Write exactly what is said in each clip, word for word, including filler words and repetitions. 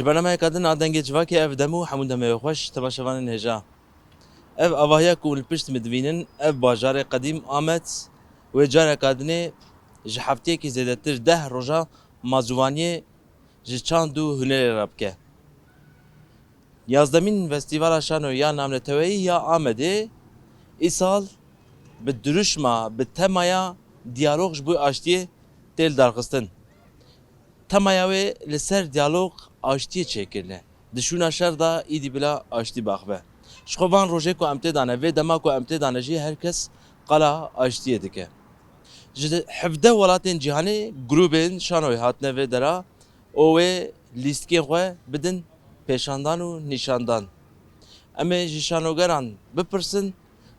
Bernameyeka din a Dengê Civakê, ev dem û hemû demê wê xweş, temaşevanên hêja. Ev avahiya ku li pişt min divînin, ev bajarê qedîm Amed, wê careka dinê ji heftiyekî zêdetir deh roja mazûvaniyê ji çand û hunerê re bike. Yazdemîn Festîvala Şano ya Navneteweyî ya Amedê îsal bi dirûşma, bi temaya diyalog ji bo aştiyê tê lidarxistin. Temaya wê li ser diyalog, aştiyê çêkirine. Di şûna şer de îdî bila aştî biaxive. Ji xwe van rojê ku em tê de ne, vê dema ku em tê de ne jî her kes qala aştiyê dike. Ji hevdeh welatên cîhanê grûbên şanoyê hatine vê dera û wê lîstikên xwe bidin pêşandan û nîşandan. Em ê ji şanogeran bipirsin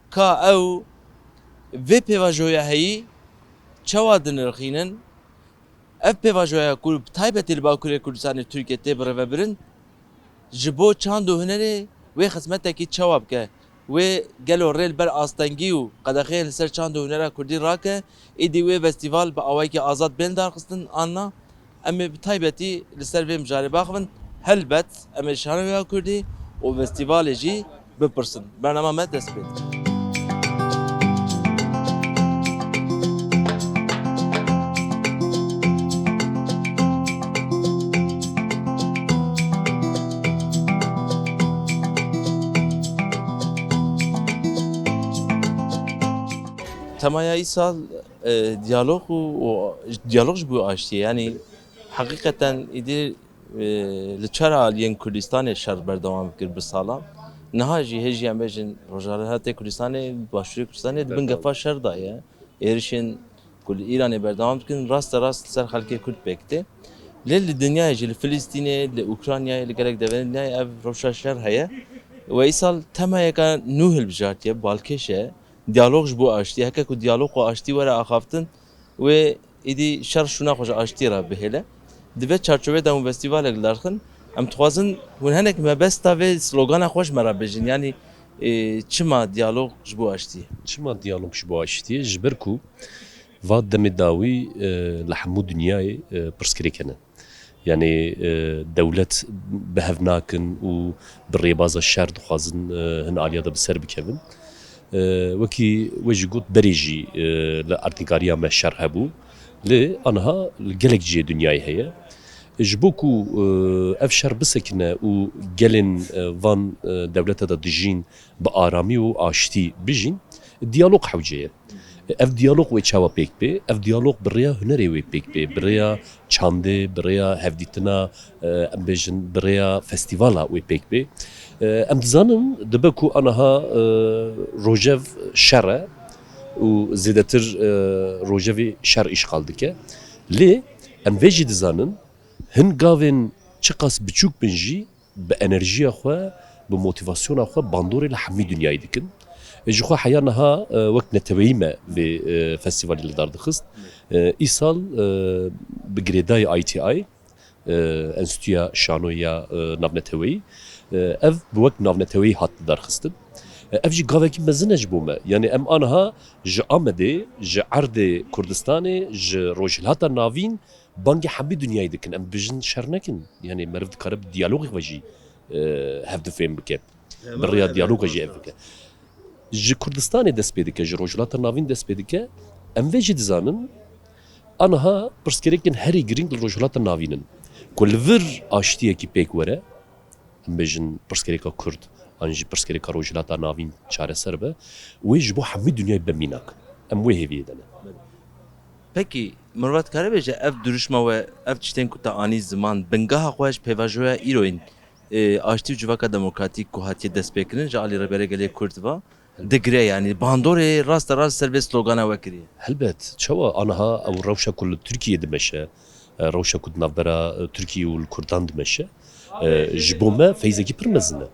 ka ew vê pêvajoya heyî çawa dinirxînin? Ev pêvajoya ku bi taybetî li Bakurê Kurdistanê Tirkiye tê birêvebirin, ji bo çand û hunerê wê xizmetekî çawa bike? Wê gelo rê li ber astengî û qedexeyên li ser çand û hunera kurdî rake, êdî wê festîval bi awayekî azad bên darxistin an na? Em ê bi taybetî li ser vê mijarê biaxivin. Helbet em ê şanoya kurdî û festîvalê jî bipirsin. Bernama me dest pê dike. Temaya îsal, e, diyalog û, û diyalog ji bo aştiyê. Yanî heqîqeten îdî, e, li çar aliyên Kurdistanê şer berdewam kir bi salan. Niha jî hê jî em bêjin Rojhilatê Kurdistanê, Başûrê Kurdistanê di bin gefa şer de ye. Êrişên ku li Îranê berdewam dikin, raste rast li ser xelkê Kurd pêk tê. Lê li dinyayê jî, li Filistînê, li Ukraynayê, li gelek deverên dinyayê ev rewşa şer heye. Wê îsal temayeka nû hilbijartiye, balkêş e. Diyalog ji bo aştî. Heke ku diyalog û aştî were axaftin, wê êdî şer şûna xwe ji aştiyê re bihêle. Di vê çarçovê de hûn festîvalek li dar xin. Em dixwazin hûn hinek mebesta vê slogana xwe ji me re bêjin. Yanî, e, çima diyalog ji bo aştiyê? Çima diyalog ji bo aştiyê? Ji ber ku va demê dawî, e, li hemû dinyayê, e, pirsgirêk hene. Yanî, e, dewlet bi hev nakin û bi rêbaza şer dixwazin, e, hin aliya de bi ser bikevin. E, wekî we jî got, berê jî, e, li erdnîgariya me şer hebû. Lê aniha li gelek cihê dinyayê heye. Ji bo ku, e, ev şer bisekine û gelên, e, van, e, dewleta de dijîn bi aramî û aştî bijîn, diyalog hewce ye. Ev diyalog wê çawa pêk bê? Ev diyalog bi rêya hunerê wê pêk bê, bi rêya çandê, bi rêya hevdîtina, e, em bêjin, bi rêya festîvala wê pêk bê. E, em dizanin, dibe ku aniha, e, rojev şer e û zêdetir, e, rojevê şer îşxal dike. Lê em vê jî dizanin, hin gavên çiqas biçûk bin jî, bi enerjiya xwe, bi motîvasyona xwe bandorê li hemî dinyayê dikin. E, ji xwe heya niha, e, wek neteweyî me vê, e, festîvalê li dar dixist. E, îsal, e, bi girêdayî I T I, e, Enstitûya Şanoyê ya, e, Navneteweyî, e, ev bi wek navneteweyî hat lidarxistin. E, ev jî gavekî mezin e ji bo me. Yanî em aniha ji Amedê, ji erdê Kurdistanê, ji Rojhilata Navîn, bangê hemî dinyayê dikin. Em bijin şer nekin. Yanî meriv dikare bi diyalogê xwe jî, e, hevdu fêm bike. Bi rêya diyaloga jî ev bike. Ji Kurdistanê dest pê dike, ji Rojhilata Navîn dest pê dike. Em vê jî dizanin, aniha pirsgirêkên herî girîng li Rojhilata Navîn in. Ku li vir aştiyekî pêk were, em bêjin pirsgirêka Kurd, an jî pirsgirêka Rojhilata Navîn çareser be, wê ji bo hemî dinyayê be mînak. Em wê hêviyê de ne. Pekî, mirov dikare bêje, ev dirûşma we, ev tiştên ku te anî ziman, bingeha xwe ji pêvajoya îroyîn, e, aştî û civaka demokratîk ku hatiye destpêkirin ji alî Rêberê Gelê Kurd ve digire, yanî bandorê raste rast ser vê slogana we kiriye? Helbet, çawa aniha ew rewşa ku li Tirkiyê dimeşe, e, rewşa ku di navbera, e, Tirkiye û li Kurdan dimeşe, e, ji bo me feyzekî pir mezin e.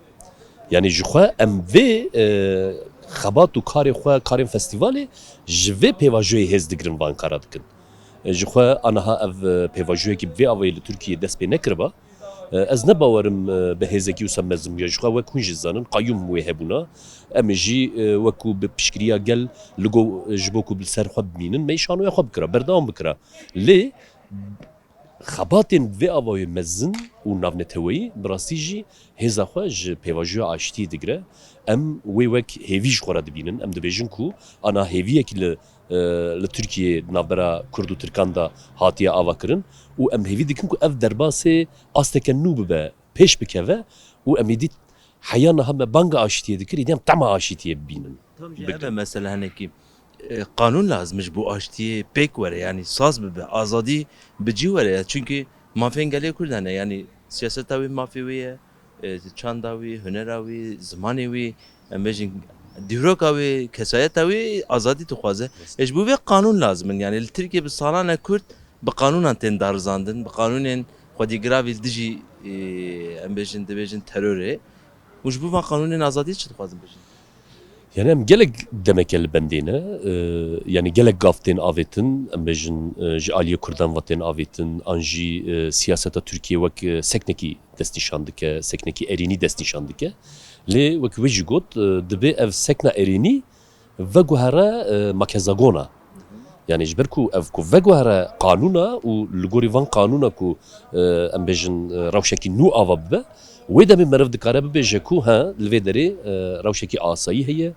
Yanî ji xwe em vê, e, xebat û karê xwe, karên festîvalê ji vê pêvajoyê hêz digirin, van kara dikin. E, ji xwe aniha ev, e, pêvajoyekî bi vê avayî li Tirkiyê dest pê nekiriba. E, ez ne bawerim, e, bi hêzekî wisa mezin bûya. Ji xwe wek hûn jî dizanin, qayûm wê hebûna. Em ê jî, e, wekû bi piştgiriya gel li go, e, ji bo ku li ser xwe bimînin, me şanoya xwe bikira, berdewam bikira. Lê Xebatên vê avayê mezin û navneteweyî bi rastî jî hêza xwe ji pêvajoya aştiyê digire. Em wê wek hêvî ji xwe re dibînin. Em dibêjin ku ana hêviyekî li, e, li Tirkiyeyê di navbera Kurd û Tirkan de hatiye avakirin û em hêvî dikin ku ev derbasê asteke nû bibe, pêş bikeve û em ê dît heya niha me banga aşitiyê dikir, êdî em tema aşitiyê bibînin. Tam jî ev e mesela hinekî, e, qanûn lazim e ji bo aştiyê pêk were, yanî saz bibe, azadî bi cî were ya. Çimkî mafên gelê Kurd hene, yanî siyaseta wî mafê wî ye, e, çanda wî, hunera wî, zimanê wî, em bêjin dîroka wî, kesayeta wî azadî dixwaze. E, ji bo vê qanûn lazim in. Yanî li Tirkiye bi salan e Kurd bi qanûnan tên darizandin, bi qanûnên xwedîgiravî li dijî, e, em bêjin, dibêjin terorê. Û ji bo van qanûnên azadiyê çi dixwazin bêjin? Yani em gelek demeke li bendê ne, e, yani gelek gav tên avêtin, em bêjin, e, ji aliyê Kurdan ve tên avêtin, an jî, e, siyaseta Tirkiye wek, e, seknekî destnîşan dike, seknekî erênî destnîşan dike. Lê wek wê jî got, e, dibê ev sekna erênî veguhere, e, makezagona. Yani ji ber ku ev ku veguhere qanûna û li gorî van qanûna ku, e, em bêjin, e, rewşekî nû ava bibe, wê demê meriv dikare bibêje ku he, li vê derê, e, rewşekî asayî heye.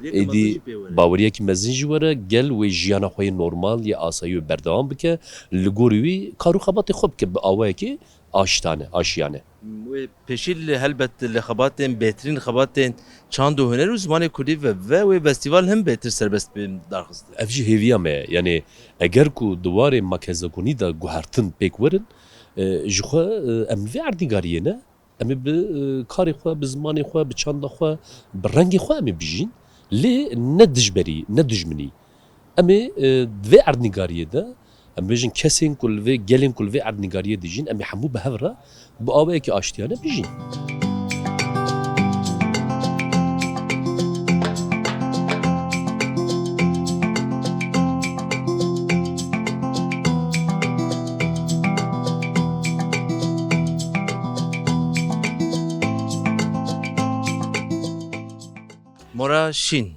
Êdî baweriyekî mezin jî were, gel wê jiyana xwe yê normal yê asayî wê berdewam bike, li gorî wî kar û xebatê xwe bike bi awayekî aştane, aşiyane. Wê pêşî li helbet li xebatên bêtirîn, xebatên çand û huner û zimanê kurdî ve, ve wê festîval hin bêtir serbest bên darxistin. Ev jî hêviya me ye. Yanî eger ku di warê makezagonî de guhertin pêk werin, e, ji xwe, e, em vê erdnîgariyê ne, em ê bi, e, karê xwe, bi zimanê xwe, bi çanda xwe, bi rengê xwe em ê bijîn. Lê ne dijberî, ne dijminî. Em ê, e, di vê erdnîgariyê de, em bêjin kesên ku li vê, gelên ku li vê erdnîgariyê dijîn, em ê hemû bi hev re bi awayekî aştiyane bijîn. Mora şîn.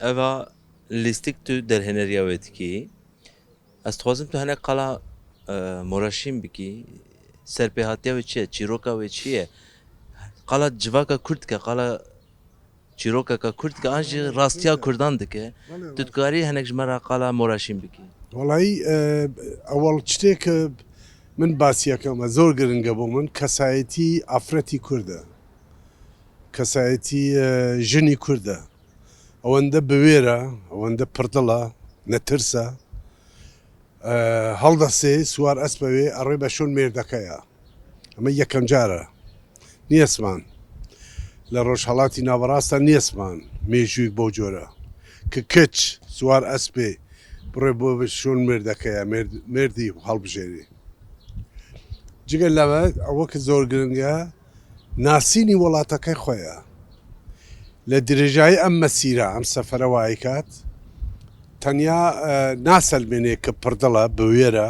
Eva lîstik tu derhêneriya wê dikî. Ez dixwazim tu hinek qala, e, Mora şîn bikî. Serpêhatiya wê çi ye? Çîroka wê çi ye? Qala civaka kurd dike, qala çîrokeka kurd dike, an jî rastiya kurdan dike. Tu dikarî hinek ji me re qala Mora şîn bikî? Welahî, e, ewel tiştê ke min basiyeke me zor giring e bo min, kesayetî afretî kurd e. Kesayetî, e, jinî kurd e. Ewende bi wêr e, ewende pirdil e, netirs e. E, hildesê siwar espe wê, erê be şon mêrdeke ya. Eme yekem car e. Niyesman. Li Rojhelatî Naverast de niyesman mêjûyek bo cor e. Ki kiç siwar espê birê bo şon mêrdeke ya, mêrd-, mêrdî halbijêrî. Cige leve, ew ki zor giring e, nasînî welateke xwe ye. Li dirêjayî em mesîra, em sefere wayî kat, tenya, e, naselmênê ki pirdil e, bi wêr e,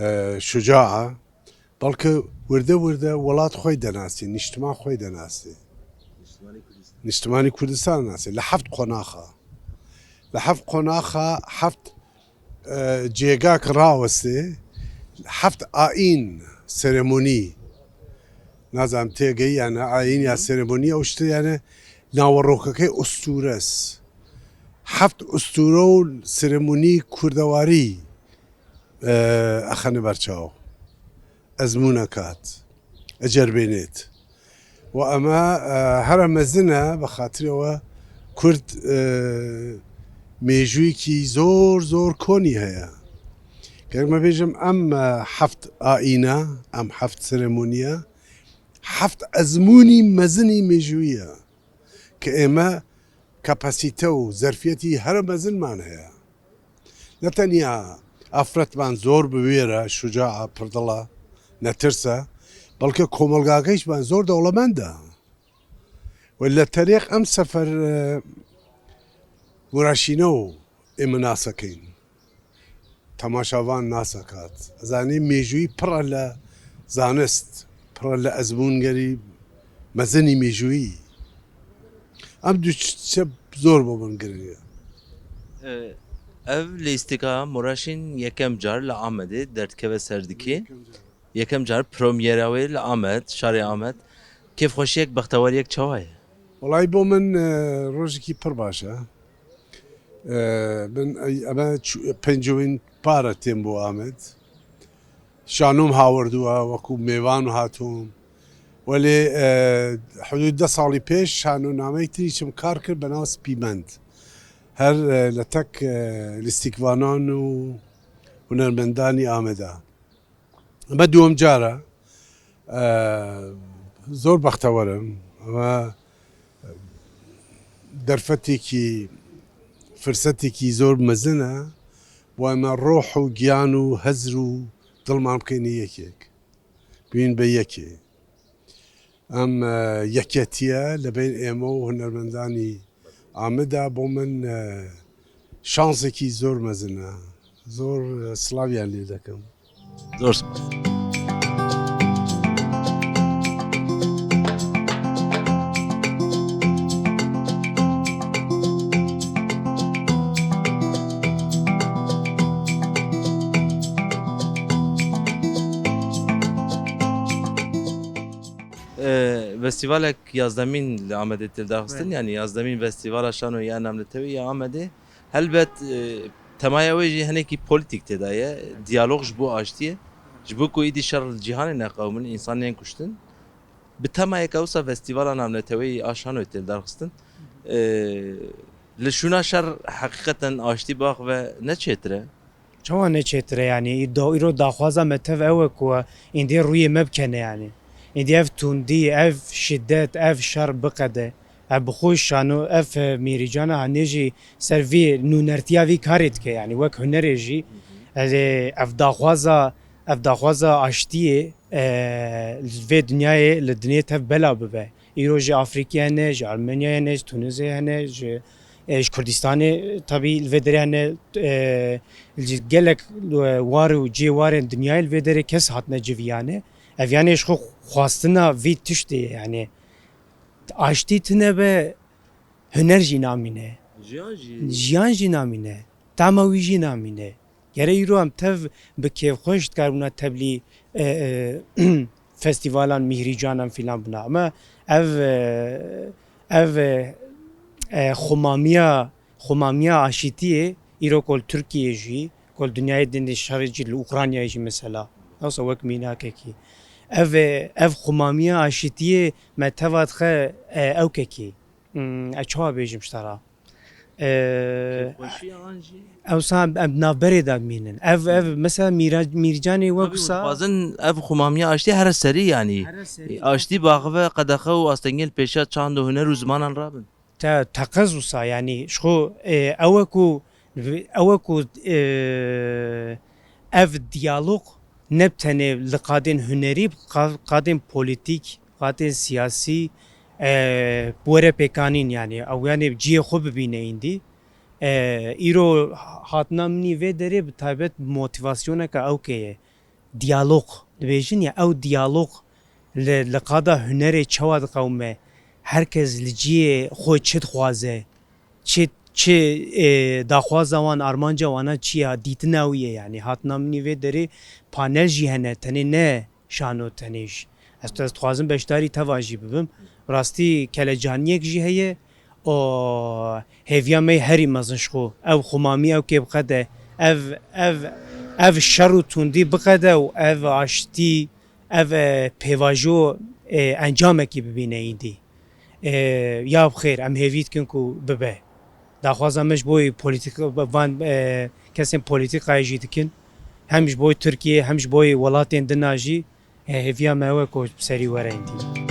e, şuca e, belke wirde wirde welat xwe denasî, niştiman xwe denasî. Niştimanî Kurdistan nasî, li heft qonaxa. Li heft qonaxa, heft e, cêgak rawestê, heft ayîn, seremonî, nazam têgeyî yani ayîn ya seremonî ew işte yani nawerokekê ustûres. Heft ustûre û seremonî kurdewarî, e, exene ber çaw. Ezmûnek hat, ecer bênêt. Û eme, e, here mezin e, bi xatirê we Kurd, e, mêjûyekî zor, zor konî heye. Gerek me bêjim, em, e, heft ayîne, em heft seremoniye, heft ezmûnî mezinî mêjûyî ye. Ke ême kapasîte û zerfiyetî here mezinman heye. Ne tenya afretman zor bi wêr e, şuca e, pirdil e, netirs e, belke komelgakeyî jî ban zor dewlemend e. Wele terêq em sefer, e, Muraşîne û ê min nasekin. Temaşavan nasekat. Ez zanî mêjûyî pir e li zanist, pir e li ezmûngerî mezinî mêjûyî. Em du çi zor bo min giring e. E, Ev lîstika Muraşîn yekem car li Amedê derdikeve ser dikê. Yekem car. Yekem car premyera wê li Amed, şarê Amed. Kêfxweşiyek, bextewariyek çawa ye? Welay bo min, e, rojekî pir baş e. E, min, e, eme çû-, pêncemîn para têm bo Amed. Şanom hawirdû, wekû mêvan hatum. Welê, e, hudûd deh salî pêş şanonameyek din jî çim kar kir, bi nav Spîmend. Her, e, li tek, e, lîstikvanan û hunermendanî Ameda. Me duyem car e. E, zor bextewer im. Eme derfetekî, firsetekî zor mezin e. Bo eme roh û giyan û hezr û dilman bikeyne yekek. Bîn be yekê. Em, e, yeketiye li bên ême û hunermendanî Ameda bo min, e, şansekî zor mezin e. Zor, e, silaviyan lê dikim. Zor spas. E, festîvalek yazdemîn li Amedê tê lidarxistin, Belê. Yanî yazdemîn festîvala şanoyê ya navneteweyî ya Amedê. Helbet, e, temaya wê jî hinekî polîtîk tê de ye. Diyalog ji bo aştiyê. Ji bo ku îdî şer li cîhanê neqewimin, însan nên kuştin. Bi temayeke wisa festîvala navneteweyî a şanoyê tê lidarxistin. E, li şûna şer heqîqeten aştî biaxive ne çêtir e? Çawa ne çêtir e, yanî? Î-, do-, îro daxwaza me tev ew e ku îndî rûyê me bikene, yanî. Îndî ev tundî, ev şiddet, ev şer biqede. Ev bi xwe şano, ev, e, mîrîcana hanê jî ser vî nûnertiya vî karê dike, yanî wek hunerê jî. Hı hı. Ez ê, ev daxwaza, ev daxwaza aştiyê, e, li vê dinyayê, li dinyê tev bela bibe. Îro ji Afrîkê hene, ji Almanyayê hene, ji Tunizê hene, ji, e, ji Kurdistanê, e, tabî li vê derê hene, e, ji gelek, e, war û cihê warên dinyayê li vê derê kes hatine civiyane. Ev yanê ji xwe xwastina vî tiştê ye, yanî aştî tune be, huner jî namîne. Jiyan jî. Jiyan jî namîne. Tama wî jî namîne. Gere îro em tev bi kêfxweş dikaribûna tevlî, e, e, festîvalan, mîhrîcanan filan bina. Ama ev, e, ev, e, e, xumamiya, xumamiya aşîtiyê îro kol Tirkiyê jî, kol dinyayê din de şerê jî li Ukraynayê jî mesela. Yoksa wek mînakekî. Ev, e, ev xumamiya aşîtiyê me teva dixe, e, ewkekî. Hmm, ez çawa bêjim ji te re? Ee, Kêfxweşiya an jî? Ew sa em navberê de mînin. Ev, ev mesela mîra-, mîrcanê wek Tabii, wisa. Dixwazin ev xumamiya aştî here serî, yanî. Here serî. Aştî biaxive qedexe û astengiyên pêşiya çand û huner û zimanan rabin. Te, teqez wisa, yanî, ji xwe, e, ew e ku, ew e ku, e, ev diyalog ne bi tenê li qadên hunerî, qa-, qadên polîtîk, qadên siyasî, e, bi were pêkanîn, yanî, ew, yanî, cihê xwe bibîne îndî. E, îro hatina min î vê derê bi taybet bi motivasyoneke ewkê ye. Diyalog dibêjin ya, ew diyalog li, li qada hunerê çawa diqewime? Her kes li cihê xwe çi dixwaze? Çi, çi, e, daxwaza wan, armanca wana çi ya? Dîtina wî ye, yanî hatina min î vê derê panel jî hene, tenê ne şano tenê jî. Ez, ez dixwazim beşdarî teva jî bibim. Rastî kelecaniyek jî heye. O hêviya me herî mezin ji xwe. Ev xumamî ew kê biqede. Ev, ev, ev şer û tundî biqede û ev aştî, ev, e, pêvajo, e, encamekî bibîne îdî. E, ya bi xêr, em hêvî dikin ku bibe. Daxwaza me ji bo polîtîk-, van, e, kesên polîtîkayê jî dikin. Hem ji bo Tirkiye, hem ji bo welatên dina jî. Hêviya me ew e ku bi serî were îndî.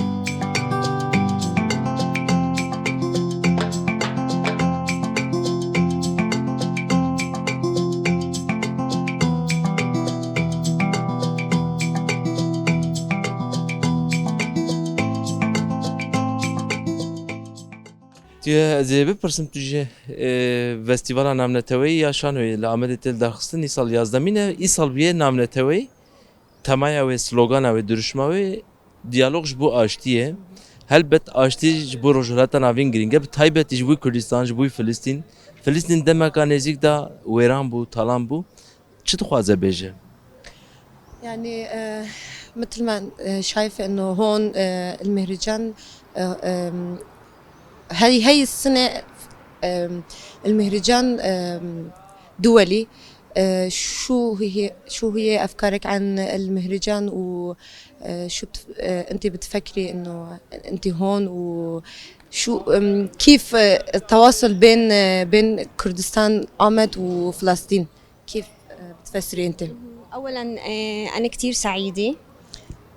Tu, ez ê bipirsim, tu ji, e, festîvala navneteweyî ya şanoyê li Amedê tê lidarxistin, îsal yazdemîn e, îsal bûye navneteweyî. Temaya wê, slogana wê, dirûşma wê, diyalog ji bo aştî ye. Helbet aştî ji bo Rojhilata Navîn girîng e, bi taybetî ji bo Kurdistan, ji bo Filistîn, Filistîn demeka nêzîk de wêran bû, talan bû. Çi dixwaze bêje? Yani, e, مثل ما, e, şaîfe eno hon, e, المهرجان, e, e, hey, hey sene, e, المهرجان, e, دولي, e, şu hiye, şu hiye efkarek an المهرجان و, e, şu, e, انت بتفكري انه انت هون و شو, e, كيف, e, التواصل بين, e, بين كردستان آمد وفلسطين؟ كيف, e, بتفسري انت؟ أولا، آه، أنا كتير سعيدة،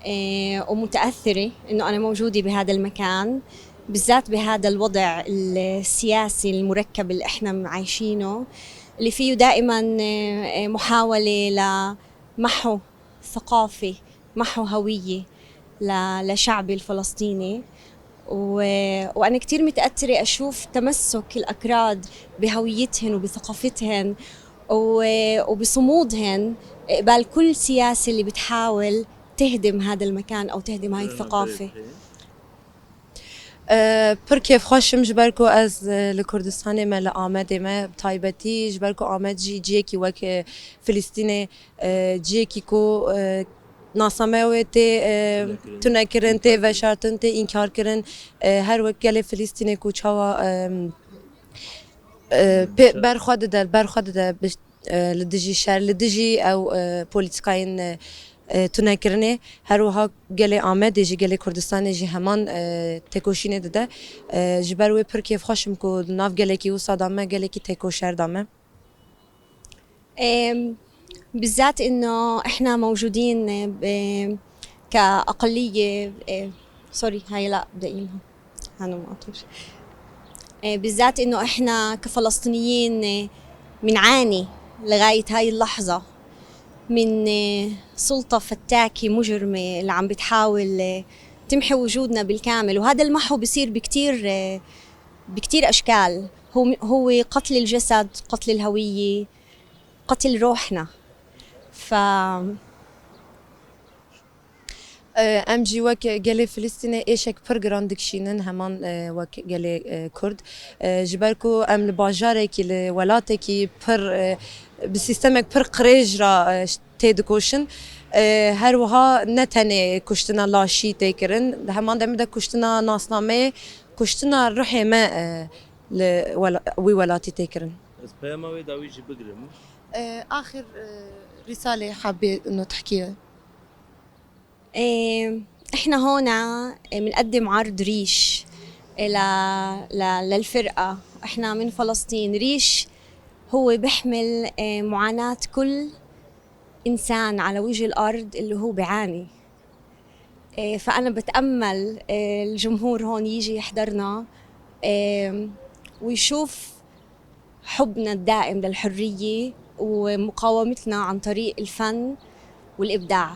آه، ومتأثرة إنه أنا موجودة بهذا المكان، بالذات بهذا الوضع السياسي المركب اللي إحنا عايشينه، اللي فيه دائما، آه، آه، محاولة لمحو ثقافة، محو هوية ل-، لشعبي الفلسطيني. و-، وأنا كتير متأثرة أشوف تمسك الأكراد بهويتهن وبثقافتهن و-، وبصمودهن قبال كل سياسة اللي بتحاول تهدم هذا المكان أو تهدم هاي الثقافة. E, pir kêfxweş im ji ber ku ez, e, li Kurdistanê me, li Amedê me, bi taybetî ji ber ku Amed jî ciyekî wek, e, Filistînê, e, ciyekî ku, e, nasnameya wê tê, e, tunekirin, tê veşartin, tê înkarkirin. E, her wek gelê Filistînê ku çawa, e, e, pê berxwe dide, berxwe dide bi, e, li dijî şer, li dijî ew, e, polîtîkayên, e, e, tunekirinê. Her wiha gelê Amedê jî, gelê Kurdistanê jî heman, e, têkoşînê dide. E, ji ber wê pir kêfxweş im ku di nav gelekî wisa de me, gelekî têkoşer de me. آم، بالذات إنه إحنا موجودين ب-، كأقلية، آه، سوري، هاي لا، بدي أقيمها. هانو مقطوش. آه، بالذات إنه إحنا كفلسطينيين، آه، منعاني لغاية هاي اللحظة من، آه، سلطة فتاكة مجرمة اللي عم بتحاول، آه، تمحي وجودنا بالكامل. وهذا المحو بيصير بكتير، آه، بكتير أشكال. هو، هو قتل الجسد، قتل الهوية، قتل روحنا. ف E, em jî wek gelê Filistînê êşek pir giran dikişînin, heman, e, wek gelê, e, Kurd. E, ji ber ku em li bajarekî, li welatekî pir, e, bi sîstemek pir qirêj re, e, tê dikoşin. E, her wiha ne tenê kuştina laşî tê kirin, di heman demê de kuştina nasnameyê, kuştina ruhê me, e, li wela-, wî welatî tê kirin. Ez peyama wê dawî jî bigirim. E, axir, e, Rîsalê hebê no tehkiye. إيه، إحنا هون بنقدم عرض ريش ل-، ل-، للفرقة. إحنا من فلسطين. ريش هو بيحمل، إيه، معاناة كل إنسان على وجه الأرض اللي هو بيعاني. إيه، فأنا بتأمل، إيه، الجمهور هون يجي يحضرنا، إيه، ويشوف حبنا الدائم للحرية ومقاومتنا عن طريق الفن والإبداع.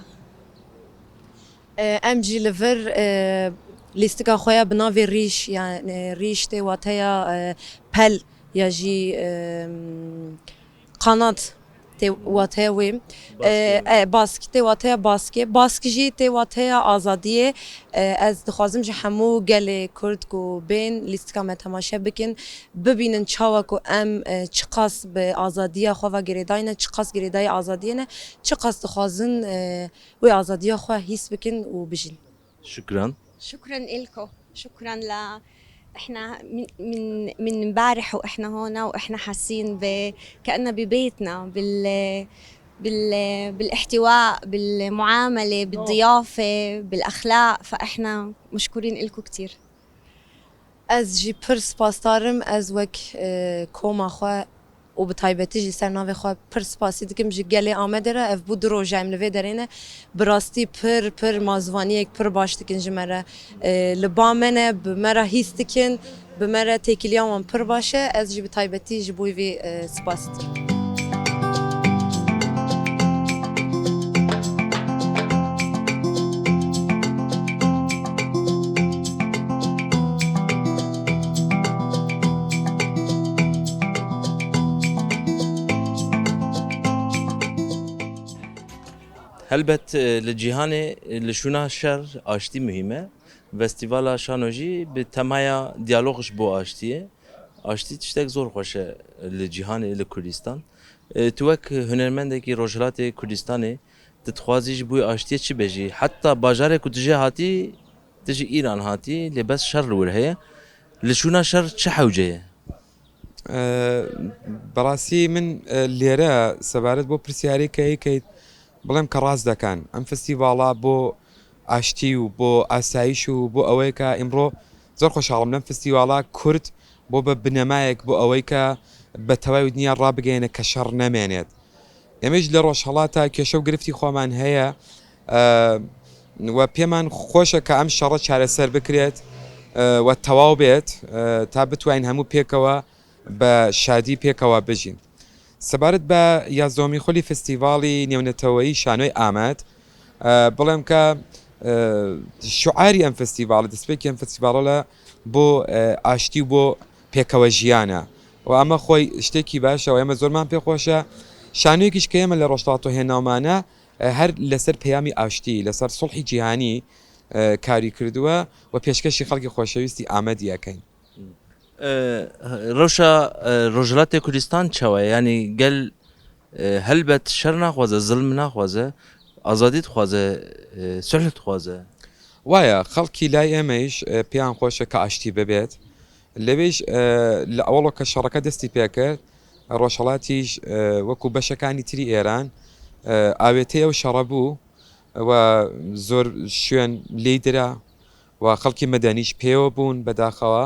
E, em jî li vir, e, lîstika xwe ya bi navê Rîş, yani Rîş tê wateya, e, pel ya jî, e, qanat tê wateya wê. E, e, bask tê wateya baskê. Bask jî tê wateya azadiyê. E, ez dixwazim ji hemû gelê Kurd ku bên lîstika me temaşe bikin, bibînin çawa ku em, e, çiqas bi azadiya xwe ve girêdayî ne, çiqas girêdayî azadiyê ne, çiqas dixwazin, e, wê azadiya xwe hîs bikin û bijîn. Şukran. شكرا إلكو، شكرا ل إحنا من من من امبارح وإحنا هون وإحنا حاسين ب كأننا ببيتنا بال بال بالاحتواء، بالمعاملة، بالضيافة، بالأخلاق. فإحنا مشكورين إلكو كتير. Ez jî pir spasdar im. Ez wek, e, koma xwe û bi taybetî jî ser navê xwe pir spasî dikim ji gelê Amedê re. Ev bû du roj e em li vê derê ne. Bi rastî pir, pir ma zivaniyek pir baş dikin ji me re. E, li ba me ne, bi me re hîs dikin, bi me re têkiliya wan pir baş e. Ez jî bi taybetî ji bo vê, e, spasî dikim. Helbet, e, li cîhanê, e, li şûna şer aştî muhîm e. Festîvala Şano jî bi temaya diyalog ji bo aştiyê. Aştî tiştek zor xweş e li cîhanê, li Kurdistan. E, tu wek hunermendekî Rojhilatê Kurdistanê, tu dixwazî ji bo aştiyê çi bêjî? Heta bajarê ku tu jê hatî, tu ji Îran hatî, lê bes şer li wir heye. Li şûna şer çi hewce ye? E, Bi rastî min, e, lêre sebaret bo pirsiyarê keyê keyt, بڵێم کە ڕاست دەکەن. ئەم فستیڤاڵە بۆ ئاشتی و بۆ ئاسایش و بۆ ئەوەیە کە ئیمڕۆ زۆر خۆشحاڵم لەم فستیڤاڵە کورد بۆ بە بنەمایەک بۆ ئەوەی کە بە تەواوی دنیا ڕابگەیەنە کە شەڕ نەمێنێت. ئێمەش لە ڕۆژهەڵاتە کێشە و گرفتی خۆمان هەیە، ئە، و پێمان خۆشە کە ئەم شەڕە چارەسەر بکرێت، ئە، و تەواو بێت، ئە، تا بتوانین هەموو پێکەوە بە شادی پێکەوە بژین. سەبارەت بە یازدەهەمی خولی فستیڤاڵی نێونەتەوەیی شانۆی ئامەد، ئە، بڵێم کە، ئە، شعاری ئەم فستیڤاڵە، دەستپێکی ئەم فستیڤاڵە لە بۆ، ئە، ئاشتی و بۆ پێکەوە ژیانە. و ئەمە خۆی شتێکی باشە و ئێمە زۆرمان پێ خۆشە. شانۆیەکیش کە ئێمە لە ڕۆژهەڵاتەوە هێناومانە، ئە، هەر لەسەر پەیامی ئاشتی، لەسەر سوڵحی جیهانی، ئە، کاری کردووە و پێشکەشی خەڵکی خۆشەویستی ئامەدی ئەکەین. ئە، Rewşa, ئە، Rojhilatê Kurdistan çawa ye? Yanî gel, ئە، helbet şer naxwaze, zilm naxwaze, azadî dixwaze, ئە، sulh dixwaze. وایە، خەڵکی لای ئێمەیش، ئە، پێیان خۆشە کە ئاشتی ببێت. لەوێش، ئە، لە ئەوەڵۆ کە شەڕەکە دەستی پێکرد، ڕۆژهەڵاتیش، ئە، وەکو بەشەکانی تری ئێران، ئە، ئاوێتەی ئەو شەڕە بوو و زۆر شوێن لێی درا و خەڵکی مەدەنیش پێوە بوون بەداخەوە،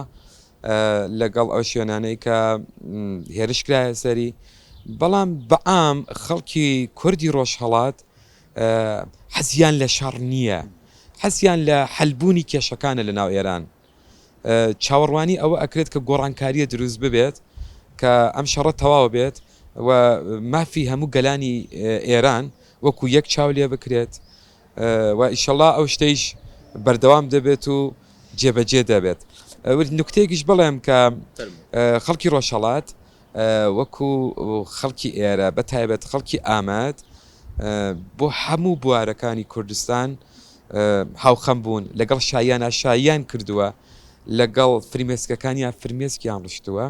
ئە، لەگەڵ ئەو شوێنانەی کە، م، هێرش کرایە سەری. بەڵام بەعام خەڵکی کوردی ڕۆژهەڵات، ئە، حەزیان لە شەڕ نییە، حەزیان لە حەلبوونی کێشەکانە لە ناو ئێران. ئە، چاوەڕوانی ئەوە ئەکرێت کە گۆڕانکاریە دروست ببێت، کە ئەم شەڕە تەواو بێت و مافی هەموو گەلانی، ئە، ئێران وەکو یەک چاو لێ بکرێت. ئە، و ئیشەڵا ئەو شتەیش بەردەوام دەبێت و جێبەجێ دەبێت. ئە، نکتەیەکیش بڵێم کە، ئە، خەڵکی ڕۆژهەڵات، ئە، وەکو خەڵکی ئێرە، بە تایبەت خەڵکی ئامەد، ئە، بۆ هەموو بوارەکانی کوردستان، ئە، هاوخەم بوون، لەگەڵ شایانە شایان کردووە، لەگەڵ فرمێسکەکانیان فرمێسکیان ڕشتووە.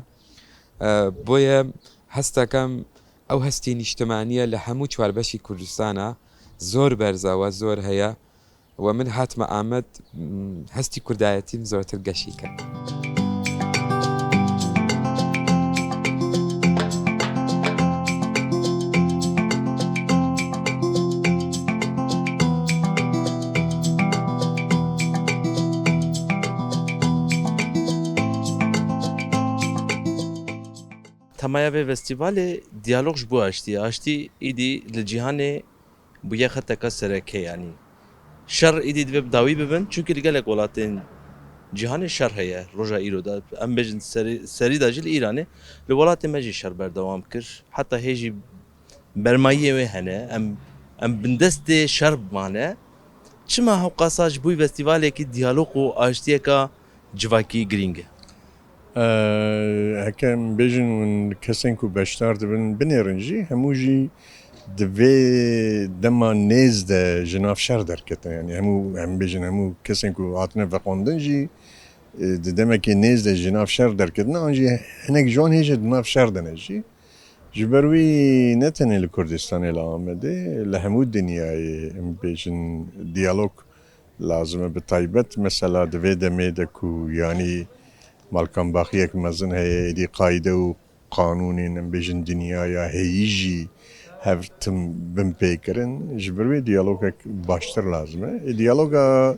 ئە، بۆیە هەستەکەم ئەو هەستی نیشتمانیە لە هەموو چوار بەشی کوردستانە زۆر بەرزەوە، زۆر هەیە و من هاتمە ئامەد، م، هەستی کوردایەتیم زۆرتر گەشی کرد. Temaya vê festîvalê diyalog ji bo aştî ye. Aştî îdî li cîhanê bûye xeteka sereke, yanî şer îdî divê bi dawî bibin, çunkî li gelek welatên cîhanê şer heye. Roja îro de, em bêjin serî, serî de jî li Îranê, li welatê me jî şer berdewam kir. Heta hê jî bermayiyê wê hene. Em, em bindestê şer mane. Çima hewqasa ji bo festîvalekî diyalog û aştiyeka civakî girîng e? Eee, heke em bêjin hûn kesên ku beşdar dibin binêrin jî, hemû jî di vê dema nêz de ji nav şer derketin. Yanî hemû, em bêjin hemû kesên ku hatine veqandin jî, e, di demekê nêz de ji nav şer derketin, an jî hinek ji wan hêje di nav şer de ne jî. Ji ber wî ne tenê li Kurdistanê, li Amedê, li hemû dinyayê, em bêjin, diyalog lazim e. Bi taybet mesela di vê demê de ku, yanî, malkambaxiyek mezin heye, êdî qayde û qanûnên, em bêjin, dinyaya heyî jî hev tim bin pê kirin. Ji ber wê diyalogek baştir lazim e. Ê diyaloga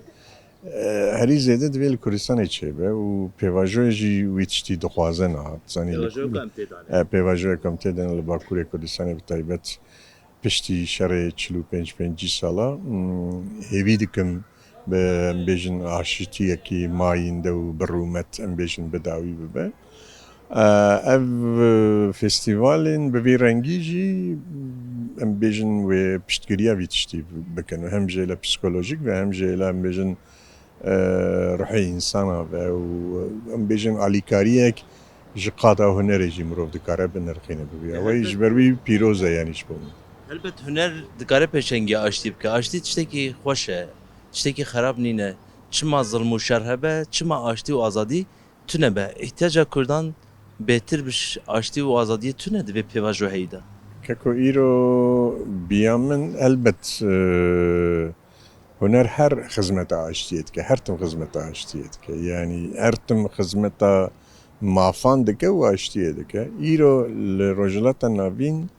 E, herî zêde divê li Kurdistanê çêbe û pêvajoyê jî wî tiştî dixwaze niha. Zanî li Pêvajoyeka em tê de ne. E, pêvajoyeka em tê de ne li Bakurê Kurdistanê bi taybet piştî şerê çil û pênc pêncî sala, hmm, hêvî dikim bi, em bêjin, aşitiyekî mayînde û bi rûmet, em bêjin, bi dawî bibe. Ev festîvalên bi vî rengî jî, em bêjin, wê piştgiriya vî tiştî bikin, hem jê le psîkolojîk ve hem jê le, em bêjin, e, ruhê însana ve û, em bêjin, alîkariyek ji qada hunerê jî mirov dikare binirxîne bibî. Ew Helbet. Ji ber wî pîroz e, yanî ji bo min. Helbet huner dikare pêşengiya aştî bike. Aştî tiştekî xweş e, tiştekî xerab nîne. Çima zilm û şer hebe, çima aştî û azadî tune be. Îhtiyaca Kurdan Bêtir bi ş-, aştî û azadiyê tune di vê pêvajoyê de? Keko îro biya min elbet, e, huner her xizmeta aştiyê dike, her tim xizmeta aştiyê dike. Yanî her tim xizmeta mafan dike û aştiyê dike. Îro li Rojhilata Navîn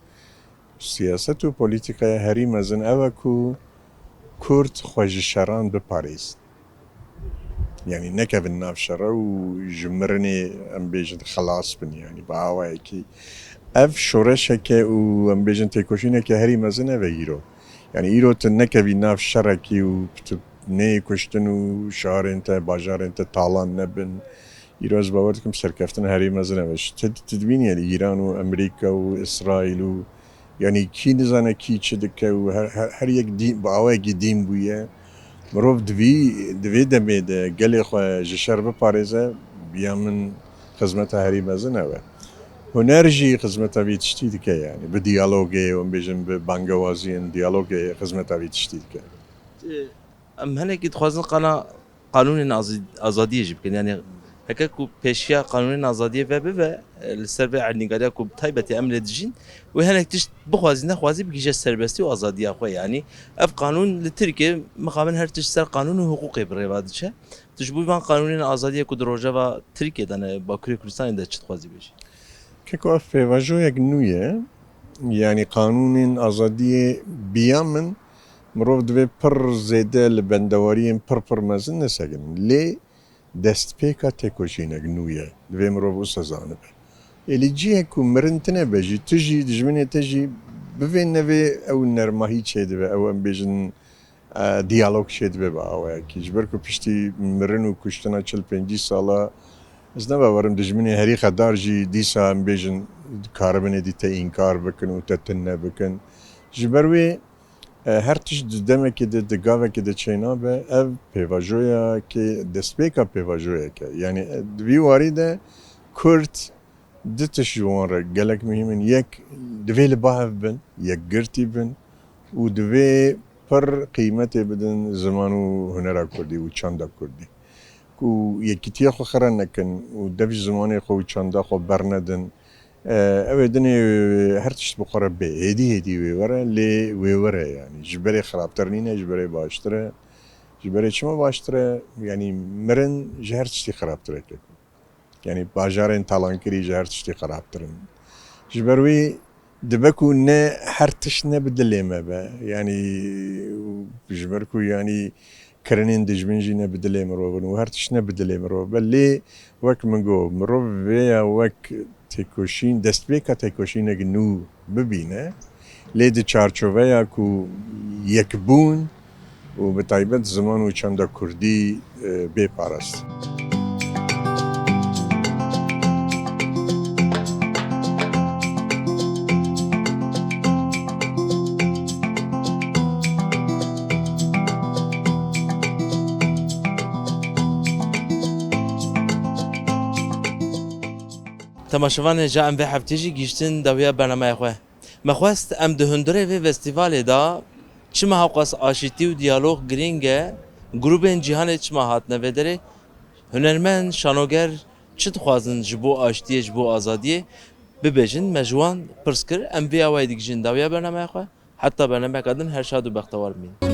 siyaset û polîtîkaya herî mezin ew e ku Kurd xwe ji şeran biparêzin. Yanî nekevin nav şere û ji mirinê, em bêjin, xelas bin, yanî bi awayekî. Ev şoreşeke û, em bêjin, têkoşîneke herî mezin ev e îro. Yanî îro tu nekevî nav şerekî û tu neyê kuştin û şarên te, bajarên te talan nebin. Îro ez bawer dikim serkeftina herî mezin ev e. Tu, tu dibînî, yanî Îran û Amerîka û Îsraîl û, yanî kî nizane kî çi dike û her, her, her yek dîn, bi awayekî dîn bûye. Mirov divî, di vê demê de gelê xwe ji şer biparêze, ya min xizmeta herî mezin ew e. Huner jî xizmeta vî tiştî dike, yanî bi diyalogê, em bêjin bi bangewaziyên diyalogê xizmeta vî tiştî dike. Em hinekî dixwazin qana qanûnên azî-, azadiyê jî bikin. Yanî heke ku pêşiya qanûnên azadiyê ve bibe, e, li ser vê erdnîgariya ku bi taybetî em lê dijîn, wê hinek tişt bixwazî nexwazî bigihîje serbestî û azadiya xwe. Yanî ev qanûn li Tirkiyê mixabin her tişt ser qanûn û hiqûqê bi rêva diçe. Tu ji bo van qanûnên azadiyê ku di rojeva Tirkiyê de ne, Bakurê Kurdistanê de çi dixwazî bêjî? Keko ev pêvajoyek nû ye. Yanî qanûnên azadiyê biya min mirov divê pir zêde li bendewariyên pir pir mezin nesekinin. Lê destpêka têkoşînek nû ye. Divê mirov wisa zanibe. Êlî cihek ku mirin tine be jî, tu jî, dijminê te jî bivê nevê ew nermahî çêdibe, ew em bêjin, e, diyalog çêdibe bi awayekî. Ji ber ku piştî mirin û kuştina çil pêncî sala, ez ne bawerim dijminê herî xedar jî dîsa em bêjin dikaribin êdî te înkar bikin û te tune bikin. Ji ber wê, e, her tişt di demekê de, di gavekê de çênabe. Ev pêvajoyekê, destpêka pêvajoyek e. Yanî, e, di vî warî de Kurd du tişt ji wan re gelek muhîm in. Yek, divê li ba hev bin, yekgirtî bin û divê pir qîmetê bidin ziman û hunera kurdî û çanda kurdî. Ku yekîtiya xwe xira nekin û dev ji zimanê xwe û çanda xwe bernedin. E, ew ê dinê her tişt bi xwe re bê. Hêdî hêdî wê were, lê wê were yanî. Ji berê xirabtir nîne, ji berê baştir e. Ji berê çima baştir e? Yanî mirin ji her tiştî xirabtir e keko. Yanî bajarên talankirî ji her tiştî xirabtir in. Ji ber wî dibe ku ne her tişt ne bi dilê me be. Yanî ji ber ku yanî kirinên dijmin jî ne bi dilê mirov in û her tişt ne bi dilê mirov be. Lê wek min got, mirov vêya wek têkoşîn, destpêka têkoşînek nû bibîne. Lê di çarçoveya ku yekbûn û bi taybet ziman û çanda kurdî, e, bê parastin. Temaşevanê, ja em vê heftê jî gihîştin dawiya bernameya xwe. Me xwest em di hundirê vê festîvalê de çima hewqas aşîtî û diyalog girîng e, grûbên cîhanê çima hatine vê derê, hunermend, şanoger çi dixwazin ji bo aştiyê, ji bo azadiyê bibêjin, me ji wan pirs kir. Em vê awayî digihîjin dawiya bernameya xwe. Heta bernameyeka din her şad û bextewar bimînin.